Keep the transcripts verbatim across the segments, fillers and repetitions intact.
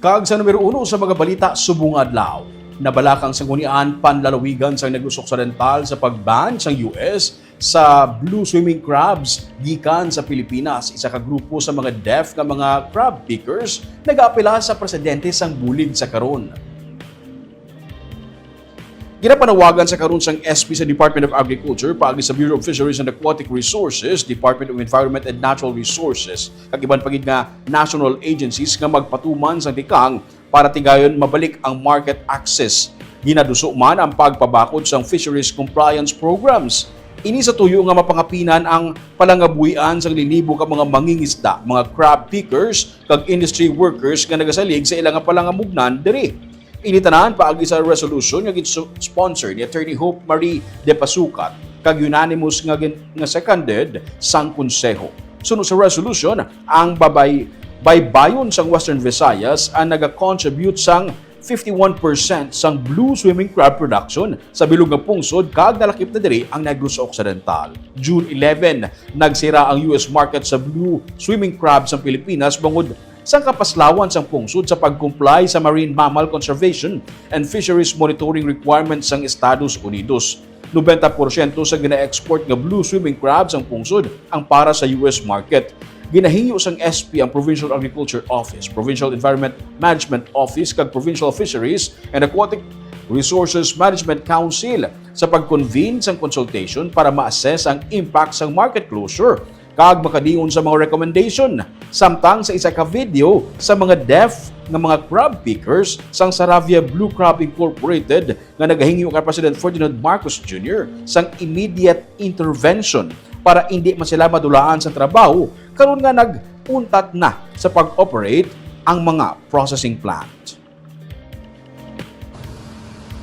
Kag sa numero uno sa mga balita subong adlaw, nabalak ang Sangguniang Panlalawigan sang Negros Occidental sa pag-ban sang U S sa blue swimming crabs gikan sa Pilipinas. Isa ka grupo sa mga deaf nga mga crab pickers nagaapela sa presidente sang bulig sa karon. Ginapanawagan sa karon sang S P sa Department of Agriculture paagi sa Bureau of Fisheries and Aquatic Resources, Department of Environment and Natural Resources, kag iban pa gid nga national agencies nga magpatuman sang tikang para tigayon mabalik ang market access. Ginaduso man ang pagpabakod sang fisheries compliance programs. Ini sa tuyo nga mapangapinan ang palangabuhian sang linibo ka mga mangingisda, mga crab pickers, kag industry workers nga nagasalig sa ila nga palangamugnan diri. Ini tanan paagi sa resolution nga gin-sponsor ni Attorney Hope Marie De Pasukat kag unanimous nga gin-, nga seconded sang Konseho. Suno sa resolution, ang babay-, baybayon sang Western Visayas ang nagacontribute sang fifty-one percent sang blue swimming crab production sa bilog nga pungsod kag nalakip na diri ang Negros Occidental. June eleven, nagsira ang U S market sa blue swimming crab sang Pilipinas bangod sang kapaslawan sang pungsod sa pag-comply sa Marine Mammal Conservation and Fisheries Monitoring Requirements sang Estados Unidos. Nobenta porsyento sa gina-export nga blue swimming crab sang pungsod ang para sa U S market. Ginahingyo sang S P ang Provincial Agriculture Office, Provincial Environment Management Office, kag Provincial Fisheries and Aquatic Resources Management Council sa pag-convene sang consultation para ma-assess ang impact sang market closure kag makadiyon sa mga recommendation. Samtang sa isa ka video sa mga deaf nga mga crab pickers sang Saravia Blue Crab Incorporated nga nagahingyo kay President Ferdinand Marcos Junior sang immediate intervention para indi man sila madulaan sa trabaho karon nga nag-untat na sa pag-operate ang mga processing plant.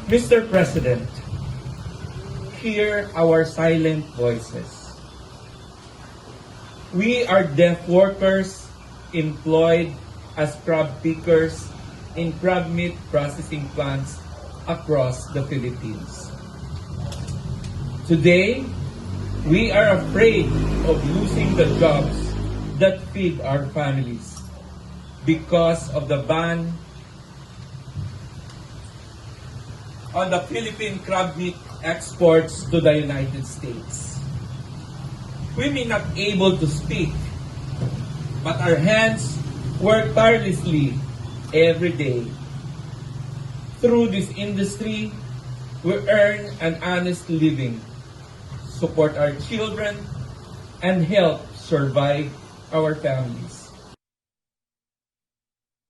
Mister President, hear our silent voices. We are deaf workers employed as crab pickers in crab meat processing plants across the Philippines. Today, we are afraid of losing the jobs that feed our families because of the ban on the Philippine crab meat exports to the United States. We may not able to speak, but our hands work tirelessly every day. Through this industry, we earn an honest living, support our children, and help survive our families.